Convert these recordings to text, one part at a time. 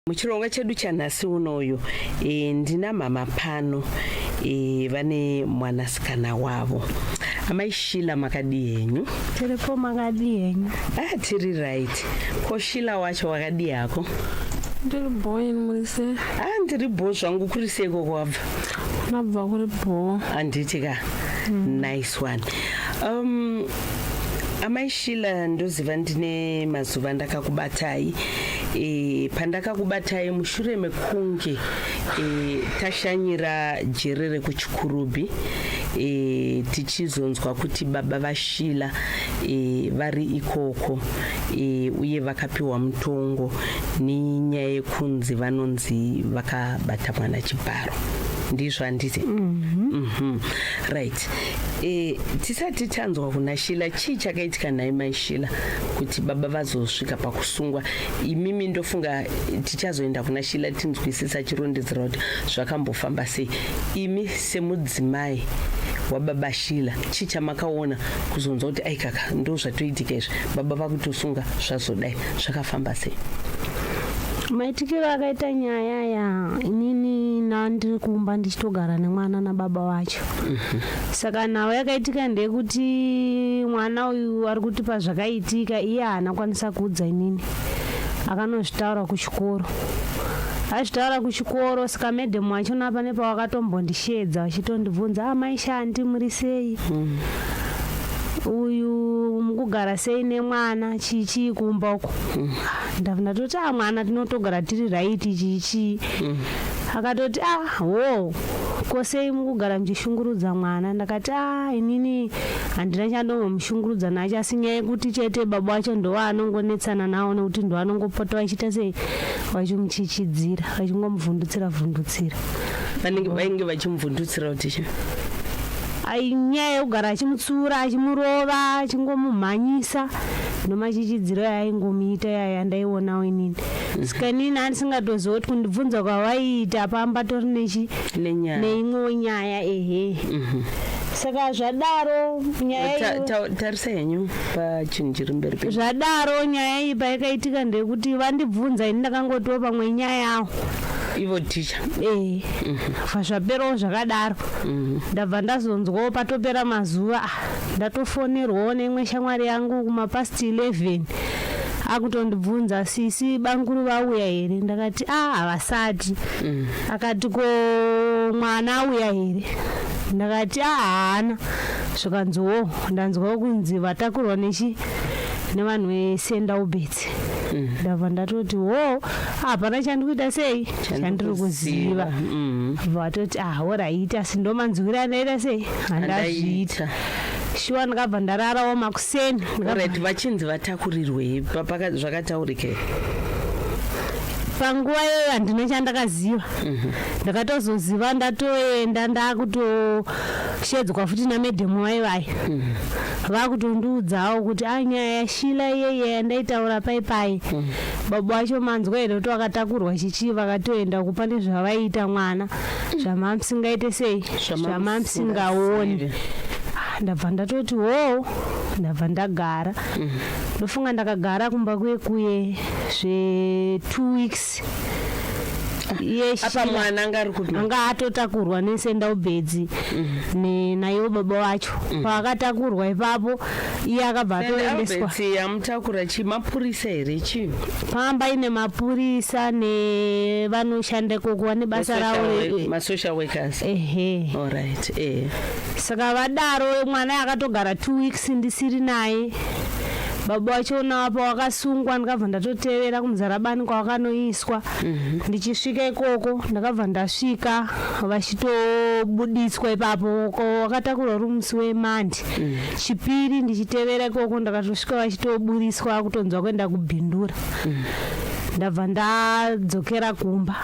Muchirongwa chedu chanhasi unoyu ndina mama pano vane mwanasikana wavo. Amai Sheila, makadii henyu? Tiripo, makadii henyu? Ah, tiri right. Ko Sheila wacho wakadii hako? Ndiri bho, ini muri sei? Ah, ndiri bho zvangu. Kuri seiko kwabva? Ndabva kuri bho. Handiti ka? Nice one. Amai Sheila, ndoziva ndine mazuva ndakakubatai. Pandakakubatai mushure mekunge tashanyira jere rekuChikurubi, tichizonzwa kuti baba vaSheila vari ikoko uye vakapiwa mutongo nenyaya yekunzi vanonzi vakabata mwana chibharo. Ndizvo, handiti? Right. Tisati tanzwa kuna Sheila, chii chakaitika nhai mai Sheila kuti baba vazosvika pakusungwa? Imimi ndofunga tichazoenda kuna Sheila tinzwisisa chirondedzera kuti zvakambofamba sei. Imi semudzimai wababa Sheila, chii chamakaona kuzonzwa kuti aikaka, ndo zvatoitika izvi, baba vakutosunga, zvazodai, zvakafamba sei? Maitikiro akaita nyaya ya inini nandiri kumba ndichitogara nemwana nababa wacho. Saka nhau yakaitika ndeyekuti mwana uyu ari kuti pazvakaitika iye haana kwanisa kuudza inini, akanozvitaura kuchikoro. Azvitaura kuchikoro, saka madam wachona pane pawakatombondishedza vachitondibvunza, "Amai Shanti, muri sei? Uyu mukugara sei nemwana? Chii chii kumba uko?" Ndabva ndatoti, "A, mwana tinotogara tiri right, chii chii." Akatoti, "A, ho, ko sei mukugara muchishungurudza mwana?" Ndakati, "A, inini handina chandombomushungurudza nacho, asi nyaya yekuti chete baba wacho ndowaanongonetsana nawo, nekuti ndoanongopota vachiita sei, vachimuchichidzira, vachingomuvhundutsira vhundutsira." Vanenge vainge vachimuvhundutsira kuti chi? Ai, nyaya yekugara achimutsura, achimurova, achingomumhanyisa, ndomachichidziro yaaingomuita yaya ndaionawo inini. Saka inini andisingatoziva kuti kundibvunza kwavaiita pamba tori nechi nenyaya, neimwewo nyaya, ehe. Saka zvadaro nyaya Tarisa henyu pachinhu chiri mberi penyu. Zvadaro nyaya iyi payakaitika ndeyekuti vandibvunza, ini ndakangotiwo pamwe nyaya yawo. Ivo ticha? Ee. Bva zvaperawo zvakadaro. Ndabva ndazonzwawo patopera mazuva, ah, ndatofonerwawo neimwe shamwari yangu kumapast 11, akutondibvunza, "Sisi, bamukuru vauya here?" Ndakati, "A, havasati." Akati, "Ko mwana auya here?" Ndakati, "A, haana." Zvikanziwo, "Ndanzwawo kunzi vatakurwa nechi nevanhu veSt Alberts." Ndabva ndatoti, "Wo, hapana chandikuita sei, chandiri kuziva." Vatoti, "Ah, alright." Asi ndo manzwiro andaita sei, handazviita. Andaita. Shuwa, ndakabva ndararawo makuseni. Alright, vachinzi vatakurirwei? Zvakataurika here? Panguva iyoyo handina chandakaziva. Ndakatozoziva ndatoenda, ndakutoshedzwa futi namadam vaivai, vakutondiudzawo kuti, "A, nyaya yaSheila iyeye yandaitaura pai pai, baba wacho manzwa here kuti vakatakurwa chichii? Vakatoenda kupa nezvavaiita mwana, zvamamusingaite sei, zvamamusingaoni." Ah, ndabva ndatoti hoo. Ndabva ndagara, ndofunga ndakagara kumba kuye kuye zve2 weeks. Iye Apa Sheila mwana anga ari kupi? Anga atotakurwa neSt Alberts naiwo baba wacho. Paakatakurwa ipapo, iye akabva atoendeswa. Alberts yamutakura chi, mapurisa here, chii? Pamba ine mapurisa nevanoshanda ikoko, vane basa ravo. Masocial workers? Ehe. Alright. Saka vadaro, mwana akatogara 2 weeks ndisiri naye. Baba vachona apa wakasungwa, ndikabva ndatotevera kuMuzarabani kwawakanoiswa. Ndichisvika ikoko, ndakabva ndasvika vachitobudiswa ipapo. Ko wakatakurwa uri musi weMonday. Chipiri ndichitevera ikoko, ndakatosvika vachitoburiswa, kutonzwa kuenda kuBindura. Ndabva ndadzokera kumba.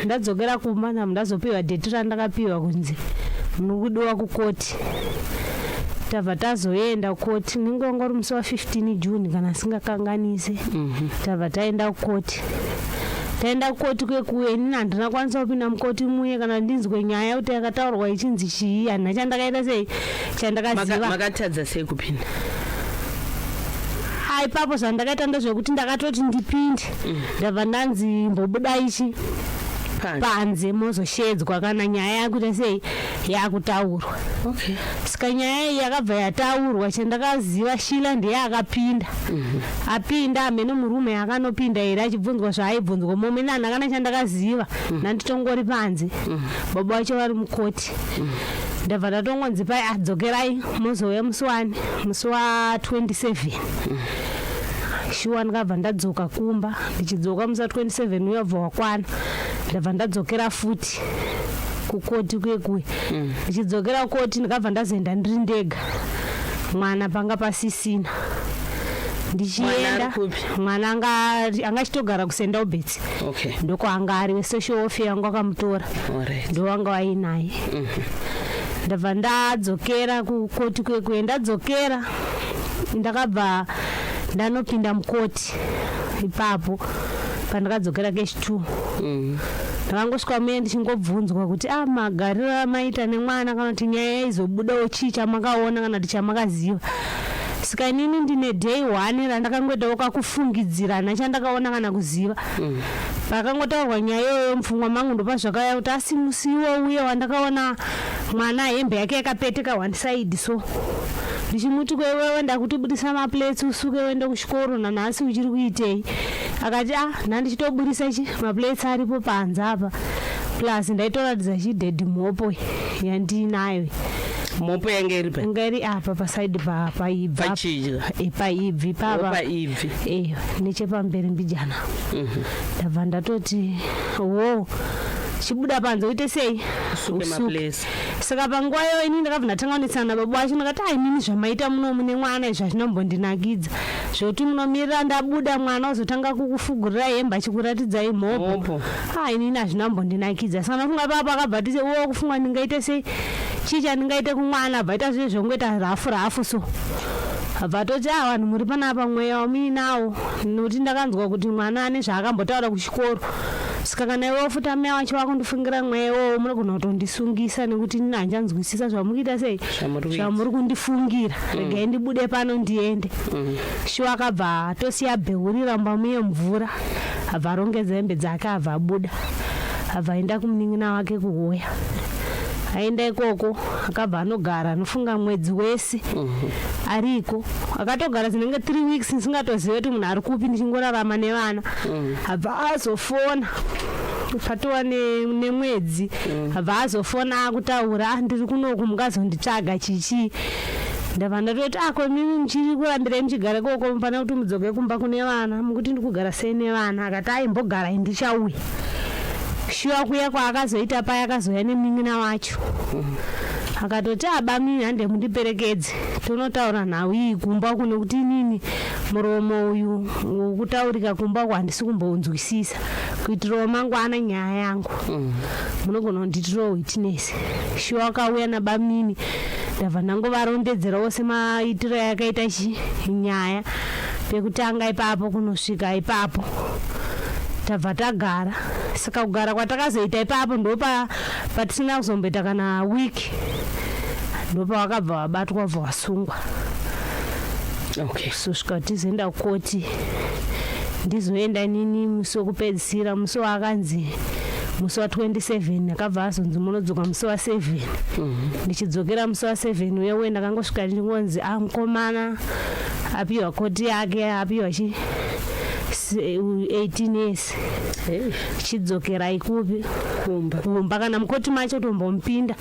Ndadzokera kumba, ndabva ndazopiwa date randakapiwa kunzi muri kudiwa kukoti. Tabva tazoenda kukoti, ninge wanga uri musi wa15 June kana singakanganise. Tabva taenda kukoti. Taenda kukoti kwekuye, inini handina kwanisa kupinda mukoti muye kana ndinzwe nyaya kuti yakataurwa ichinzi chii. Handina chandakaita sei, chandakaziva. Makatadza sei kupinda? Ah, ipapo zvandakaita ndezvekuti ndakatoti ndipinde, ndabva ndanzi mbobuda ichi Panze. Panze mozoshedzwa kana nyaya yakuita sei, yakutaurwa. Saka nyaya iyi yakabva yataurwa. Chandakaziva, Shila ndiye akapinda. Apinda, hamene murume akanopinda here achibvunzwa zvaaibvunzwa momene hanhu akana. Chandakaziva, nanditongori panze, baba vacho vari mukoti. Ndabva ndatongonzi pai, adzokerai mozouya musi wani, musi wa27. Shuwa, ndikabva ndadzoka kumba. Ndichidzoka musi wa27 uyabva wakwana, ndabva ndadzokera futi kukoti kuye kuye. Ndichidzokera koti, ndikabva ndazoenda ndiri ndega, mwana panga pasisina. Mwana Ndichienda, ari kupi? Mwana anga achitogara kuSt Alberts. Ndokwaanga ari, wesocial welfare wangu akamutora. Ndowanga wainaye. Ndabva ndadzokera kukoti kwekuye. Ndadzokera, ndakabva ndanopinda mukoti ipapo. Pandakadzokera kechi2, ndakangosvika muye ndichingobvunzwa kuti a magariro amaita nemwana, kana kuti nyaya yaizobudawo, chii chamakaona kana kuti chamakaziva. Saka inini ndine day one randakangoitawo kakufungidzirana chandakaona kana kuziva. Pakangotaurwa nyaya iyoyo, mupfungwa mangu ndopa zvakauya kuti asi musi iwo uye wandakaona mwana hembe yake yakapeteka one side, so ndichimuti, "Kwewewe, ndakutibudisa maplates usuke uende kuchikoro, nanhasi uchiri kuitei?" Akati, "A, nhandichitobudisa chi maplates aripo panze apa, plus ndaitoratidza chidhedhi mop yandiinayo." Mop yange iri pa? Inga iri apa paside paibva. Pachidya? Paibvi papa. Paibvi. Nechepamberi mbijana. Ndabva ndatoti wo chibuda panze uite sei? Usuke Usuke. maplates. Saka panguva iyoyo inini ndakabva ndatanga kunetsana nababa wacho. Ndakati, "Ai, inini zvamaita muno mune mwana izvi hazvinombondinakidza, zvokuti munomirira ndabuda, mwana uzotanga kukufugurira hembe achikuratidzai mop." Mop. A, inini hazvinombondinakidza. Saka ndafunga papo akabva tise uwo kufunga ndingaite sei, chii chandingaite kumwana. Abva aita zviye zvongoita rafu rafu, so abva atoti, "A, vanhu muri panapa, mweya wamuinawo, nokuti ndakanzwa kuti mwana ane zvaakambotaura kuchikoro. Saka kana iwewo futi amai wacho vakundifungira mweya iwowo, munogona kutondisungisa, nekuti inini handichanzwisisa zvamukuita sei." Zvamuri kuita. "Zvamuri kundifungira. Regai ndibude pano ndiende." Shuwa, akabva atosiya bheuri ramba muye mvura, abva arongedza hembe dzake, abva abuda, abva aenda kumunin'ina wake kuhoya. Aenda ikoko, akabva anogara, anofunga mwedzi wese ariko. Akatogara dzinenge 3 weeks ndisingatozive kuti munhu ari kupi, ndichingorarama nevana. Abva azofona patova nemwedzi, abva azofona akutaura, "Ah, ndiri kunoku, mungazonditsvaga chichii." Ndabva ndatoti, "Ako mimi muchiri kurambirai muchigara ikoko? Mufana kuti mudzoke kumba kune vana. Mukuti ndikugara sei nevana?" Akati, "Aimbogarai, ndichauya." Shuwa, kuya kwaakazoita paya, akazouya nemunin'ina wacho. Akatoti, "Aba mini, hande mundiperekedze tonotaura nhau iyi kumba kuno, kuti inini muromo uyu wokutaurika kumba uku handisi kumbounzwisisa. Kuitirawo mangwana nyaya yangu munogona kundiitirawo witness." Shuwa, akauya nabamini. Ndabva ndangovarondedzerawo semaitiro yakaita chi nyaya pekutanga ipapo kunosvika ipapo. Tabva tagara. Saka kugara kwatakazoita ipapo, ndopa patisina kuzomboita kana wiki, ndopawakabva wabatwa, bva wasungwa. Kusvika tizoenda kukoti, ndizoenda nini musi wekupedzisira, musi waakanzi musi wa27, akabva azonzi munodzoka musi wa7. Ndichidzokera musi wa7 uye uye, ndakangosvika ndichingonzi, "A, mukomana apiwa koti yake, apiwa chi 18 years." Hey. Chidzokerai kupi? Kumba. Kumba. Kana mukoti macho tombompinda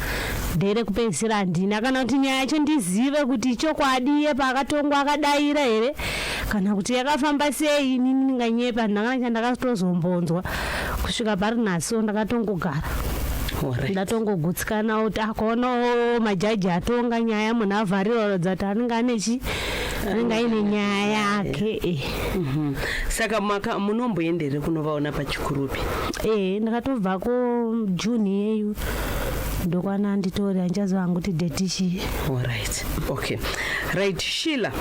ndere kupedzisira handina kana kuti nyaya yacho ndizive kuti chokwadi iye paakatongwa akadaira here, kana kuti yakafamba sei. Inini ndinganyepa, handina kana chandakatozombonzwa kusvika pari nhasi. Ndakatongogara. Ndatongogutsikana kuti akaonawo majaji atonga nyaya, munhu avharirwa, ratidza kuti anenge anechi, anenge aine nyaya yake. Saka maka munomboendere kunovaona pachikurupi? Ndakatobvako June iyeyu, ndokwana nditori, handichaziva hangu kuti date chii. Alright, okay, right. Shila,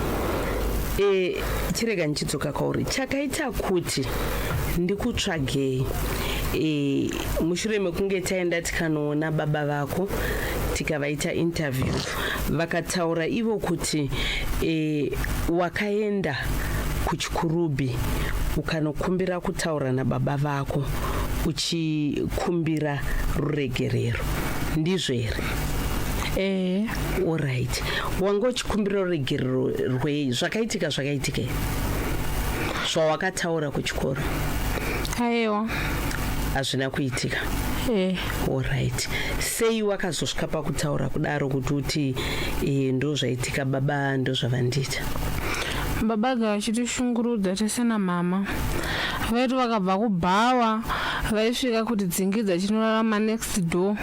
chirega ndichidzoka kwauri. Chakaita kuti ndikutsvagei, mushure mekunge taenda tikanoona baba vako, tikavaita interview, vakataura ivo kuti wakaenda kuchikurubhi ukanokumbira kutaura nababa vako uchikumbira ruregerero ndizvo here Ehe. Alright, wanga uchikumbira ruregerero rwei? Zvakaitika zvakaitika here zvawakataura kuchikoro? Aiwa. Hazvina kuitika? Ehe. Alright, sei wakazosvika pakutaura kudaro kuti uti e, ndo zvaitika baba ndo zvavandiita? Baba ga vachitishungurudza tese namama. Vaiti vakabva kubhawa vaisvika kuti dzingidza chinorarama next door,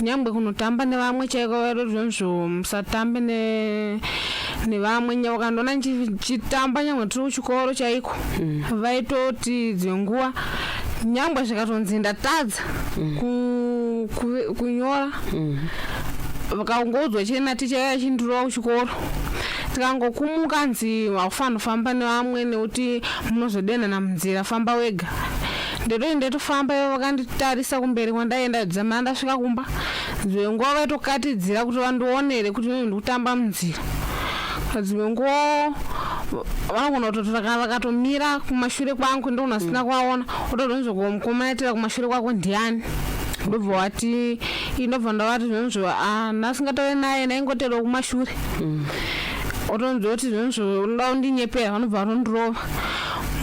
nyangwe kunotamba nevamwe chaiko vaitoti zvonzvo musatambe nevamwe. Vakandiona ndichitamba nyangwe tiri kuchikoro chaiko, vaitoti dzimwe nguva nyangwe zvikatonzi ndatadza kunyora, vakangoudzwa chete naticha iye achindirova kuchikoro. Tikangokumuka nzi haufaniri kufamba nevamwe nekuti munozodenhana munzira, famba wega. Ndetoti ndetofamba, ivo vakanditarisa kumberi kwandaenda. Dzamara ndasvika kumba, dzimwe nguva vaitokatidzira kuti vandionere kuti mimi ndikutamba munzira. Dzimwe nguva vanogona kutotora kana vakatomira kumashure kwangu, ndogona sina kuvaona, ototonzwa mukomana kumashure kwako ndiani. Ndobva wati, indobva ndavati zvonzvo ndasingataure naye, ndaingoterawo kumashure. Otonzwa kuti zvonzvo unoda kundinyepera, vanobva vatondirova.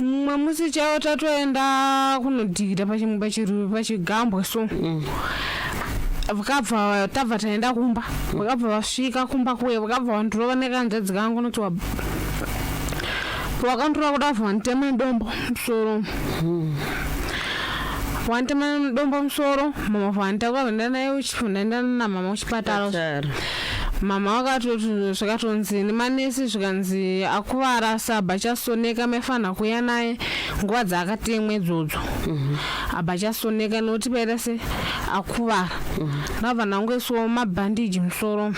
Mumwe musi chaiwo tatoenda kunodhikita pachigambwe, so vakabva tabva taenda kumba, vakabva vasvika kumba kuye, vakabva vandirova nekanzvadzi kangu noti vakandirova kuda bva vanditema nedombo musoro. Wanditema nedombo musoro, mama vanditakura, vaenda naye, ndaenda namama kuchipatara. Tara. Mama vakatoti zvikatonzi nemanesi, zvikanzi akuvara sabva chasoneka, maifanira kuuya naye nguva dzaakatemwa idzodzo, abva chasoneka nekuti paita se akuvara. Ndabva ndangoiswawo mabhandiji musoro.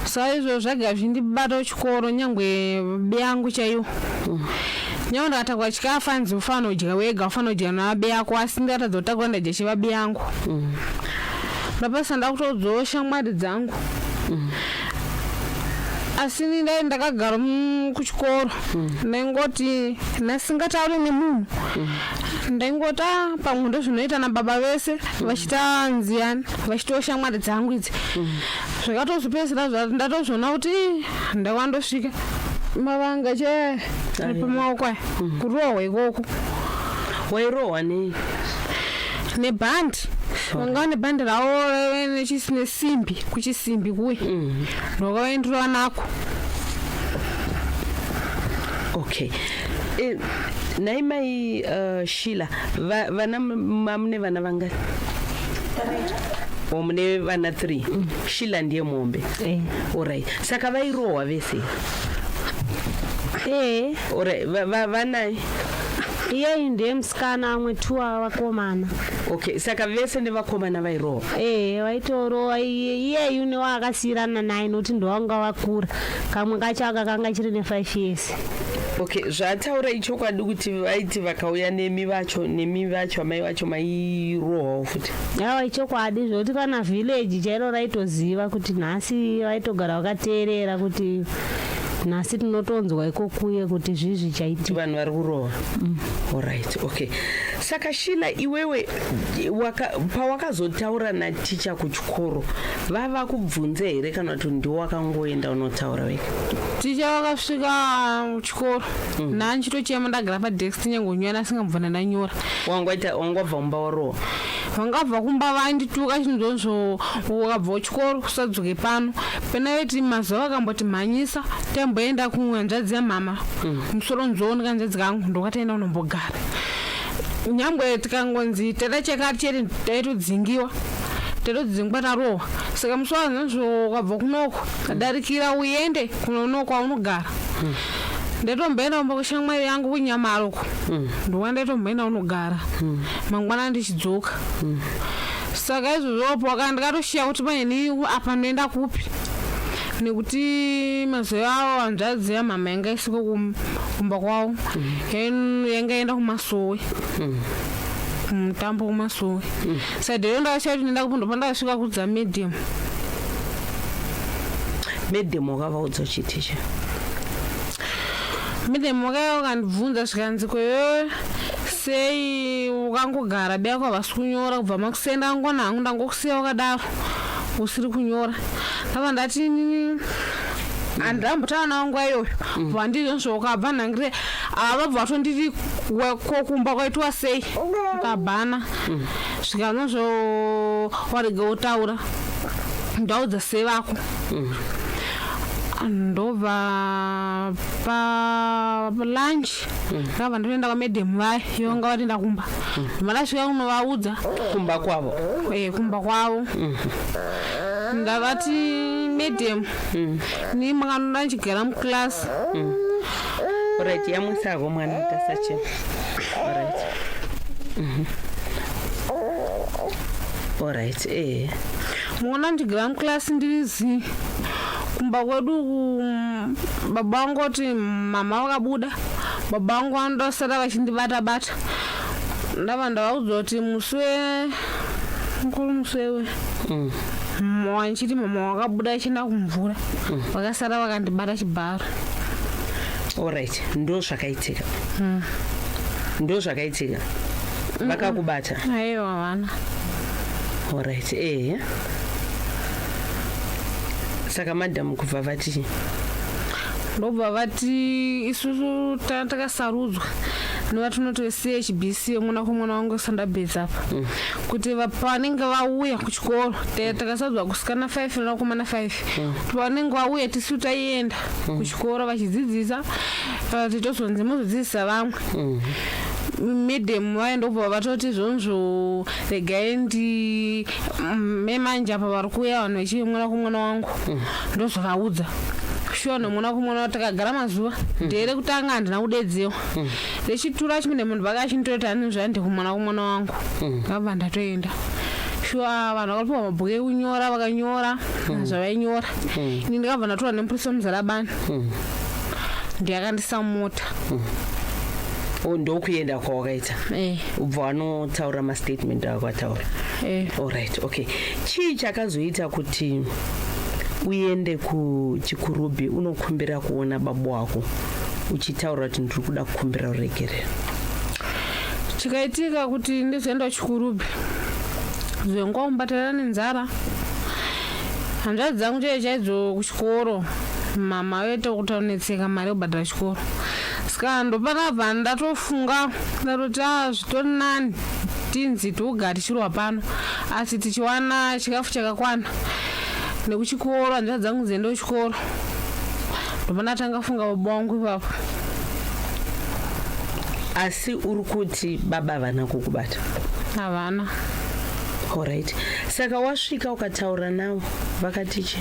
Saka izvo zvaga zvindibata kuchikoro, nyangwe beyangu chaiwo, nyangwe ndakatakura chikafu anzi ufanira kudya wega, ufanira kudya navabe yako, asi ndakatadza kutakura, ndadya chevabe yangu. Ndapasa ndakutoudzawo shamwari dzangu, asi ini ndai ndakagara kuchikoro, ndaingoti ndasingatauri nemunhu, ndaingoti "Ah, pamwe ndo zvinoita nababa vese vachita nziyani, vachitawo shamwari dzangu idzi." Zvakatozopedzisira ndatozviona kuti "Ih, ndawandosvika mavanga che ari pamaoko aya, kurohwa ikoko." Wairohwa nei? Nebhandi, vanga vane bhandi ravo raive nesimbi, kuchisimbi kuye ndokavaendirwa nako. Okay, e, nhai mai Sheila, vana mamune vana vangani? O, mune vana 3, Sheila ndiye muhombe? Eh. Alright, saka vairohwa vese? Ee. Alright, vanai? Iyeyu ndiye musikana, amwe two avakomana. Okay, saka vese nevakomana vairohwa? Ee, vaitorova. Iyeyu newaakasiyirana naye nokuti ndowanga vakura, kamwe kacho aka kanga chiri ne5 years. Okay, zvataura ichokwadi kuti vaiti vakauya nemi vacho, nemi vacho amai vacho mairohwawo futi? Aiwa, ichokwadi, zvokuti kana village chairo raitoziva kuti nhasi vaitogara vakateerera kuti nhasi tinotonzwa ikokuye kuti zvii kuti zvichaitika. Vanhu vari kurohwa. Alright, okay, saka Sheila, iwewe pawakazotaura naticha kuchikoro, vava kubvunze here kana kuti ndiwo wakangoenda unotaura wega? Ticha vakasvika kuchikoro ndanchitochema ndagara padesk, nyangwe nyora asingambvana ndanyora. Wangoita wangobva mumba warohwa? Vangabva kumba vandituka chinzonzvo, ukabva kuchikoro usadzoke pano. Pena vaiti mazuva vakambotimhanyisa taimboenda kuhanzvadzi yamama musoro nzou nekanzvadzi kangu, ndokataenda kunombogara. Nyangwe tikangonzi tada chakati chete, taitodzingiwa, taitodzingwa tarohwa. Saka musi wazonzvo ukabva kunoko darikira uende kunono kwaunogara, ndaitomboenda kumba kushamwari yangu kuNyamaroko, ndokwa ndaitomboenda kunogara, mangwana ndichidzoka. Saka izvozvopo ndakatoshiya kuti maini apa ndoenda kupi, nekuti mazuva avo hanzvadzi yamama yanga isiko kumba kwavo, yanga enda kumasowe, kumutambo kumasowe. Saka dhero ndakashiya kuti ndoenda kupi, ndopa ndakasvika kudza medium. Madam wakavaudza uchiticha? Madam wakauya wakandibvunza zvikanzi kwewe sei ukangogara beyako havasi kunyora kubva makuseni ndangona hangu ndangokusiya wakadaro usiri kunyora. Ndabva ndati inini handambotaura navo nguva iyoyo bva ndizvozvo ukabva nhangire ava vabva vatonditi ko kumba kwaitwa sei ukabhana zvikanozvo warega wotaura ndaudza sei vako ndobva palunch ndakabva ndatoenda kwamadam vaya ivo nga vatoenda kumba ndobva ndasvika kunovaudza kumba kwavo eh, kumba kwavo ndavati madam ni makanoda ndichigara muclass Alright, yamwisako mwana tasachema. Alright. Alright, eh. Muona ndichigara muclass ndiri zii kumba kwedu uku, baba vangu oti mama vakabuda baba vangu vanondosara vachindibata bata ndabva ndavaudza kuti musi we mukuru musi wewe wanchiti mama wakabuda achienda kumvura vakasara vakandibata chibharo. Alright, ndo zvakaitika. Ndo zvakaitika. Vakakubata. Aiwa vana. Alright, eh. Saka madam kubva vati Ndobva vati isusu takasarudzwa nevatinoti veCHBC yemwana kumwana wangu sandabhedzi apa kuti pavanenge vauya kuchikoro takasarudzwa kusikana 5 nevakomana 5 kuti pavanenge vauya tisu taienda kuchikoro vachidzidzisa titozonzi muzodzidzisa vamwe. Madam vaya ndobva vatoti izvonzvo regai ndi memanje apa vari kuuya vanhu vechimwana kumwana wangu ndozovaudza shuwa nomwana kumwana takagara mazuva ndere kutanga handina kudedzewa rechitura chimene munhu vaka achinditoti ani zvandi kumwana kumwana wangu ngabva ndatoenda shuwa vanhu vakapiwa mabhuku ekunyora vakanyora zvavainyora ini ndikabva ndatora nemupurisa wemuzarabani ndiyakandisa mumota. O ndokuenda kwawakaita. Eh. Ubva wanotaura mastatement akwataura. Eh. Alright, okay. Chii chakazoita kuti uende kuChikurubi unokumbira kuona baba wako uchitaura kuti ndiri kuda kukumbira uregerero? Chikaitika kuti ndizoenda kuChikurubi zvengomubatirana nenzara hanzvadzi dzangu chaidzo chaidzo kuchikoro mama vaita kutonetseka mari yekubhadhara chikoro saka ndopanabva ndatofunga ndatoti a zvitori nani tinzi togara tichirwa pano asi tichiwana chikafu chakakwana nekuchikoro hanzvadzi dzangu dziende kuchikoro ndopanatanga funga baba wangu ipapo. Asi uri kuti baba havana kukubata? Havana. Alright, saka wasvika ukataura navo vakati chi?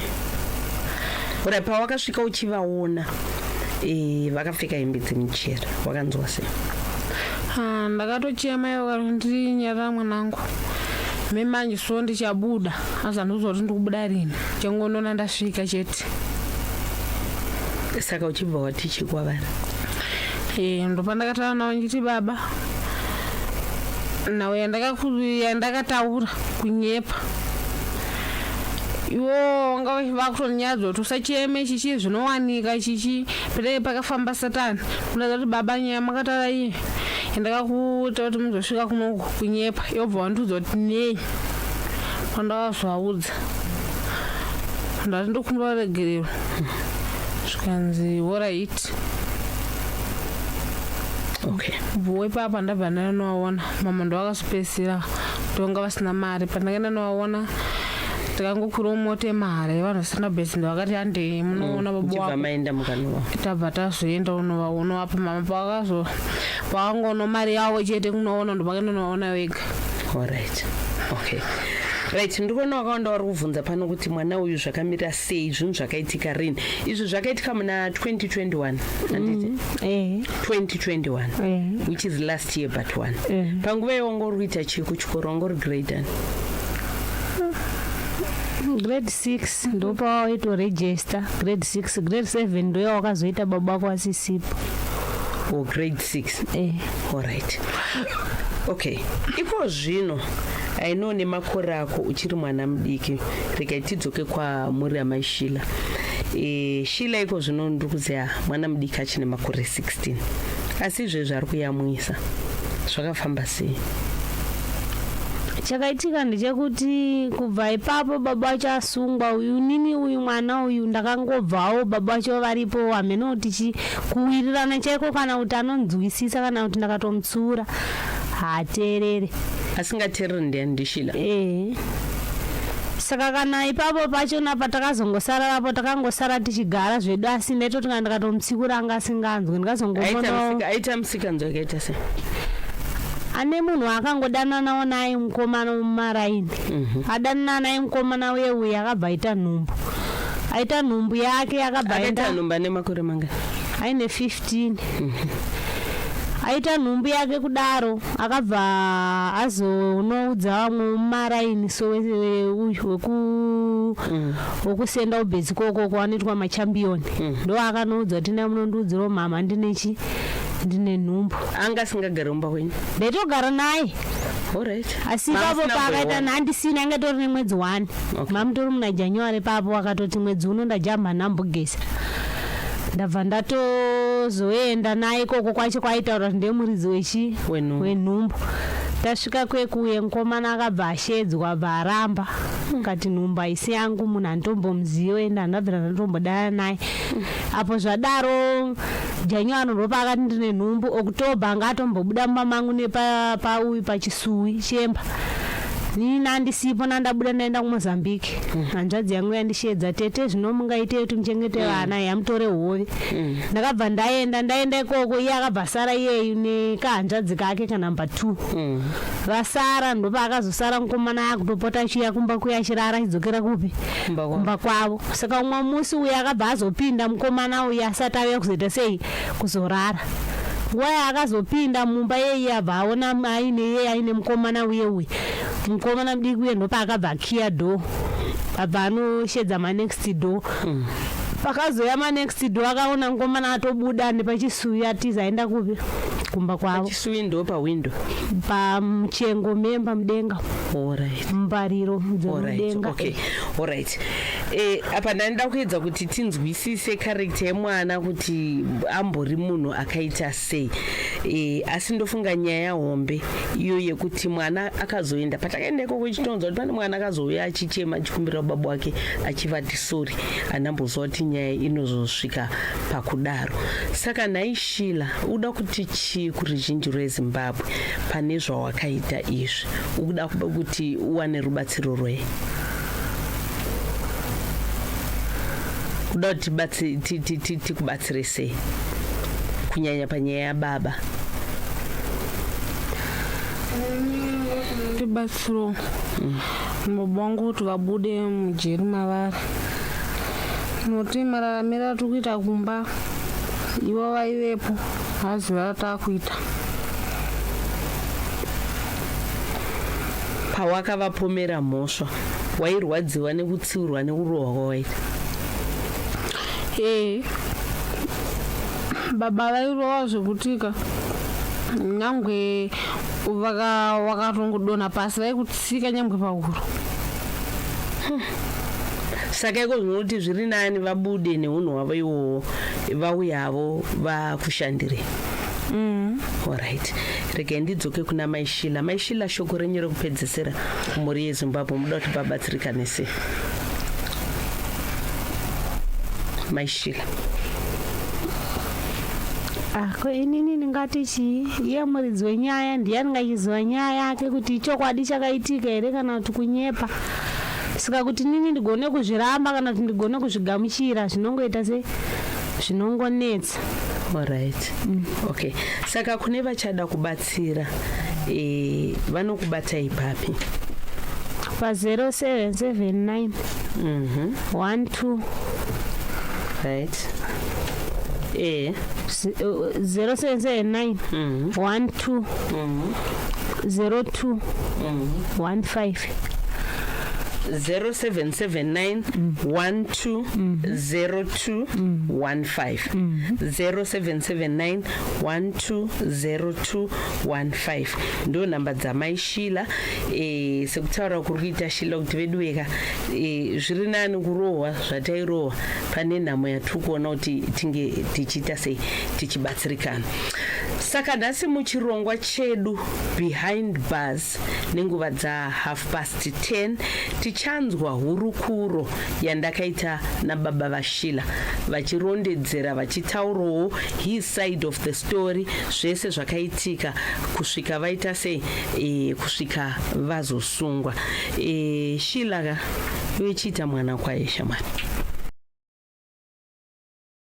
Alright, pawakasvika uchivaona vakapfeka hembe dzemichera wakanzwa sei? Ah, ndakatochema ivo vakati ndinyarara mwanangu memanje so ndichabuda asi handiziva kuti ndikubuda rini changonona ndasvika chete. Saka uchibva wati chi kwavari? Eh, ndopandakataura navo ndichiti baba nhau yandakataura kunyepa iwo vanga vakutondinyadza kuti usacheme chichi zvinowanika chichi pete pakafamba satani kuratidza kuti baba nyaya makataura iye yandakakuita kuti muzosvika kunoku kunyepa yobva wandiudza kuti nei pandakazovaudza ndati ndokumbira ruregerero zvikanzi alright. Okay. Bvuwe ipapa ndabva ndanovaona mama ndovakazopedzisira tonga vasina mari pandakaenda novaona takangokwirawo mota yemahara yevanhu vasina bhesi ndovakati handei munoona baba Uchibva wako maenda mukanova. Tabva tazoenda unovapa mama pavakazo pavangoona mari yavo chete kunoona ndopakaenda unovaona vega. Alright, okay, right. Ndikuona wakawanda vari kubvunza pano kuti mwana uyu zvakamira sei zvinhu zvakaitika rini izvi zvakaitika muna 2021 handiti? Eh. 2021. Eh. Which is last year but one. Eh. Panguva iyo wanga uri kuita chii kuchikoro wanga uri grade ani? Grade 6 ndopawaitoregister grade 6 grade 7 ndoya wakazoita baba wako asisipo. O grade 6. Eh. Alright, okay. Iko zvino I know nemakore ako uchiri mwana mudiki regai tidzoke kwamuri amaishila. E, Sheila iko zvino ndiri kuziva mwana mudiki achine makore 16, asi izvezvi ari kuyamwisa. Zvakafamba sei? Chakaitika ndechekuti kubva ipapo baba vacho asungwa uyu, nini uyu mwana uyu ndakangobvawo baba vacho varipo, hameno kuti kuwirirana chaiko kana kuti anonzwisisa kana kuti ndakatomutsiura haateerere. Asingateereri ndiani? NdiSheila? Ee, saka kana ipapo pachona patakazongosara rapo, takangosara tichigara zvedu, asi ndaitoti kana ndikatomutsiura anga asinganzwi. Ndikazongomono Aita musikanzwa yakaita sei? Ane munhu akangodananawo naye, mukomana mumaraini. Adanana naye mukomana uye uye akabva aita nhumbu. Aita nhumbu yake, akabva Akaita aenda. nhumba nemakore mangani? Aine 15. Aita nhumbu yake kudaro, akabva azonoudza vamwe mumaraini, so uyu wekusenda ubhedzi kokoko anoitwa machampion, ndo akanoudza kuti ndai munondiudzirawo mama ndinechi ndine nhumbu. Anga asingagari mumba kwenyu? Ndaitogara naye. Alright. Asi ipapo paakaita handisina, anga tori nemwedzi 1. Mamutori muna January papo, akatoti mwedzi uno ndajamba nhambogeza. Ndabva ndatozoenda naye ikoko kwacho kwaitaura kuti ndemuridzi wechi Wenhumbu. Wenhumbu. Tasvika kwekuye, mukomana akabva ashedzwa, abva aramba kati nhumbu haisi yangu, munhu handitombomuzive, ende handabvira ndatombodana naye. Apo zvadaro, January ndo paakati ndine nhumbu. October anga atombobuda mumba mangu nepauyu pachisuwi chemba, nini nandisipo, nandabuda ndaenda kuMozambique. Hanzvadzi yangu yandishedza, "Tete, zvino mungaitei kuti muchengete vana?" Yamutore hove. Ndakabva ndaenda. Ndaenda ikoko, iye akabva sara iyeyu nekahanzvadzi kake kanumber 2. Vasara, ndopaakazosara mukomana akutopota achiuya kumba kuya, achirara, achidzokera kupi? Kumba kwavo. Kumba kwavo. Saka umwe musi uyu akabva azopinda mukomana uyu asati auya kuzoita sei, kuzorara. Nguva yaakazopinda mumba yeiyi, abva aona aine iye aine mukomana uye uyu mukomana mudiki uye. Ndopaakabva akiya door, abva anoshedza manext door. Pakazoya manext door, akaona mukomana atobuda nepachisuwi, atiza, aenda kupi? Kumba kwavo. Chisuwi ndo pawindo? Pamuchengo memba mudenga. Alright. Mumbariro Alright, dzemudenga. okay. Alright. Apa ndandida kuedza kuti tinzwisise character yemwana kuti ambori munhu akaita sei. Asi ndofunga nyaya hombe iyo yekuti mwana akazoenda, patakaenda ikoko chitonzwa kuti pane mwana akazouya achichema, achikumbira baba wake, achivati sorry, handamboziva kuti nyaya inozosvika pakudaro. Saka nhai Sheila, uda kuti chii kuruzhinji rweZimbabwe pane zvawakaita izvi? Ukuda kuti uwane rubatsiro rwei? Kuda kuti tikubatsire sei, kunyanya panyaya yababa? Tibatsiro baba vangu kuti vabude mujeri mavari, nokuti mararamiro atiri kuita kumba, ivo vaivepo, haaziva ataakuita. Pawakavapomera mhosva, wairwadziwa nekutsiurwa nekurohwa kwawaita? Ee, baba vairova zvekutika nyangwe wakatongodonha pasi vaikutsika nyangwe pahuro. Saka iko zvinoti zviri nani vabude neunhu hwavo iwowo, vauyavo vakushandire. Alright, regai ndidzoke kuna Maishila. Maishila, shoko renyu rekupedzisira kumhuri yeZimbabwe, muda kuti vabatsirikane sei, Maishila? Ah, ko inini ndingati chii? Iye muridzi wenyaya ndiye angachiziva nyaya yake kuti chokwadi chakaitika here kana kuti kunyepa. Saka kuti nini ndigone kuzviramba kana kuti ndigone kuzvigamuchira, zvinongoita se zvinongonetsa. Alright, okay. Saka kune vachada kubatsira, vanokubatai papi? Pa0779 12 Right, 0779 12 02 15. 0779 1202 15. 0779 1202 15 ndo nhamba dzamai Sheila. Sekutaura kuri kuita Sheila kuti veduweka, zviri nani kurohwa zvatairohwa pane nhamo yatiri kuona kuti tinge tichiita sei, tichibatsirikana. Saka nhasi muchirongwa chedu Behind Bars, nenguva dza 10:30, tichanzwa hurukuro yandakaita nababa vaSheila vachirondedzera, vachitaurawo his side of the story, zvese zvakaitika kusvika vaita sei, kusvika vazosungwa. Sheila ka, iwe chiita mwana kwaye, shamwari.